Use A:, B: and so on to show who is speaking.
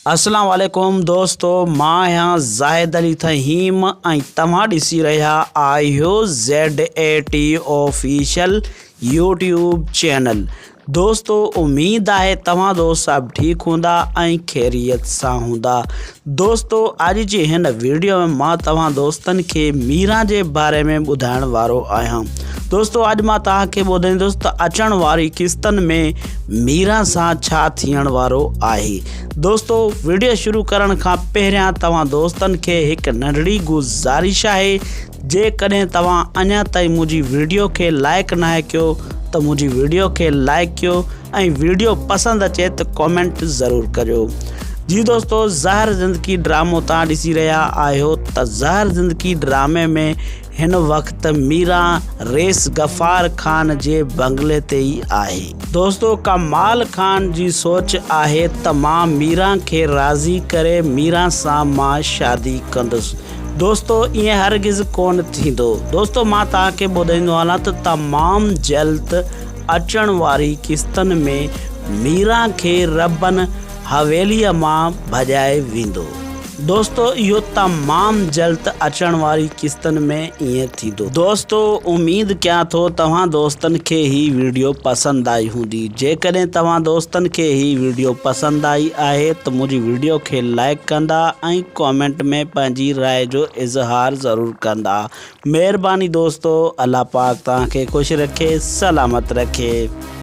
A: اسلام عليڪم دوستو مان آهيان زاهد علي ٿهيم ۽ توهان ڏسي رهيا آهيو Z A T official YouTube channel دوستو اميد آهي توهان دوست سڀ ٺيڪ هوندا ۽ خيريت سان هوندا دوستو اڄ جي هن ويڊيو ۾ مان توهان دوستن کي ميران جي باري ۾ ٻڌائڻ وارو آهيان دوستو اڄ مان توهان کي ٻڌائيندس ته اچڻ واري قسطن ۾ ميران سان ڇا ٿيڻ وارو آهي. دوستو وڊيو شروع ڪرڻ کان پهريان توهان دوستن کي هڪ ننڍڙي گذارش آهي جيڪڏهن توهان اڃا تائين منهنجي وڊيو کي لائڪ ناهي ڪيو ته منهنجي وڊيو کي لائڪ ڪيو ۽ وڊيو پسند اچي ته ڪامينٽ ضرور ڪريو. جي دوستو زهر زندگي ڊرامو توهان ڏسي رهيا آهيو ته زهر زندگي ڊرامي ۾ هن وقت ميران رئيس غفار خان جي بنگلي تي ئي آهي. دوستو ڪمال خان جي سوچ آهي ته مان ميران کي راضي ڪري ميران سان مان شادي ڪندس. دوستو ائين هرگز ڪونه ٿيندو. دوستو مان توهان کي ٻڌائيندو هلان ته تمام جلد اچڻ واري قسطن ۾ ميران کي ربن حويليء مان ڀڄائي ويندو. دوستو اهو تمام جلد اچڻ واري قسطن ۾ ائين ٿيندو. دوستو اميد ڪيان ٿو توهان دوستن کي هي ويڊيو پسند آئي هوندي جيڪڏهن توهان دوستن کي هي ويڊيو پسند آئي آهي ته منهنجي ويڊيو کي لائيڪ ڪندا ۽ ڪامينٽ ۾ پنهنجي راء جو اظهار ضرور ڪندا مهرباني دوستو الله پاڪ توهان کي خوش رکي سلامت رکي.